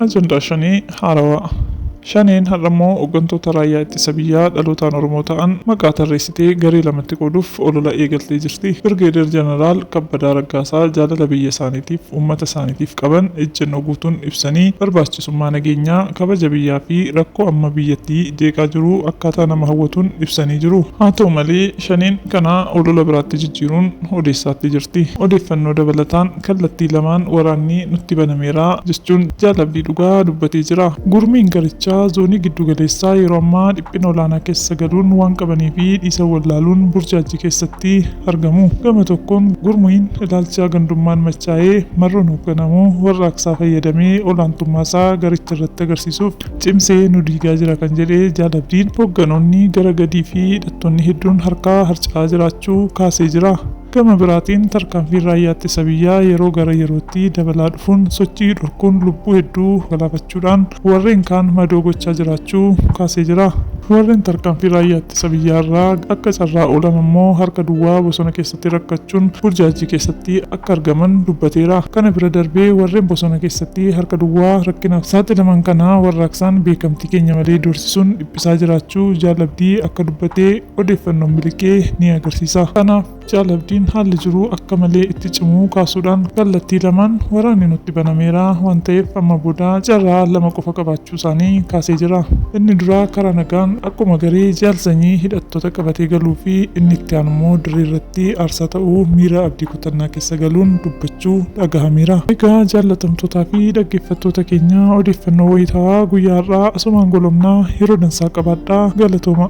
Ajandaa Shanee haarawaa. Shaneen har'ammoo hooggantoota raayyaa ittisa biyyaa dhalootaan Oromoo ta'an maqaa tarreessitee garee lamatti qooduuf olola eegaltee jirti. Birgeeder Jeneraal Kabbadaa Raggaasaa jaalala biyya isaaniitiif uummata isaaniitiif qaban ejjennoo guutuun ibsanii barbaachisummaa nageenyaa, kabaja biyyaa fi rakkoo amma biyyattii jeeqaa jiru akkaataa nama hawwatuun ibsanii jiru. Haa ta'u malee Shaneen kana olola biraatti jijjiiruun odeessaatti jirti. Odeeffannoo dabalataan kallattii lamaan waraanni nutti banameera jechuun Jaal Abdii Dhugaa dubbatee jira. Gurmiin garichaa zoonii giddu galeessaa yeroo ammaa dhiphina olaanaa keessa galuun waan qabanii fi dhiisan wallaaluun burjaajii keessatti argamu. Gama tokkoon gurmuin ilaalcha gandummaan machaa'ee marroon hoogganamu warraaqsaa fayyadamee olaantummaa isaa garicha irratti agarsiisuuf cimsee nu diigaa jira kan jedhe Jaal Abdiin, hoogganoonni gara gadii fi hidhattoonni hedduun harkaa harca'aa jiraachuu kaasee jira. Gama biraatiin tarkaanfiin raayyaa ittisa biyyaa yeroo gara yerootti dabalaa dhufuun sochii dhorkuun lubbuu hedduu galaafachuudhaan warreen kaan madoo gochaa jiraachuu kaasee jira. Warreen tarkaanfii raayyaa ittisa biyyaa irraa akka carraa oolan ammoo harka duwwaa bosona keessatti rakkachuun burjaajii keessatti akka argaman dubbateera. Kana bira darbee warreen bosona keessatti harka duwwaa rakkinaaf saaxilaman kana warraaqsaan beekamtii keenya malee doorsisuun dhiphisaa jiraachuu Jaal Abdii akka dubbate odeeffannoon miliqee ni agarsiisa. Kanaaf Jaal Abdiin haalli jiru akka malee itti cimuu kaasuudhaan kallattii lamaan waraanni nutti banameera waan ta'eef amma booda carraa lama qofa qabaachuu isaanii kaasee jira. Inni duraa karaa nagaan akkuma garee Jaal Sanyii hidhattoota qabatee galuu fi inni itti aanu immoo dirree irratti aarsaa ta'uu miira abdii kutannaa keessa galuun dubbachuu dhagahameera. Egaa jaallatamtootaa fi dhaggeeffattoota keenya, odeeffannoo wayitaawaa guyyaa har'aa asumaan golomnaa. Yeroo dansaa qabaadhaa, galatooma.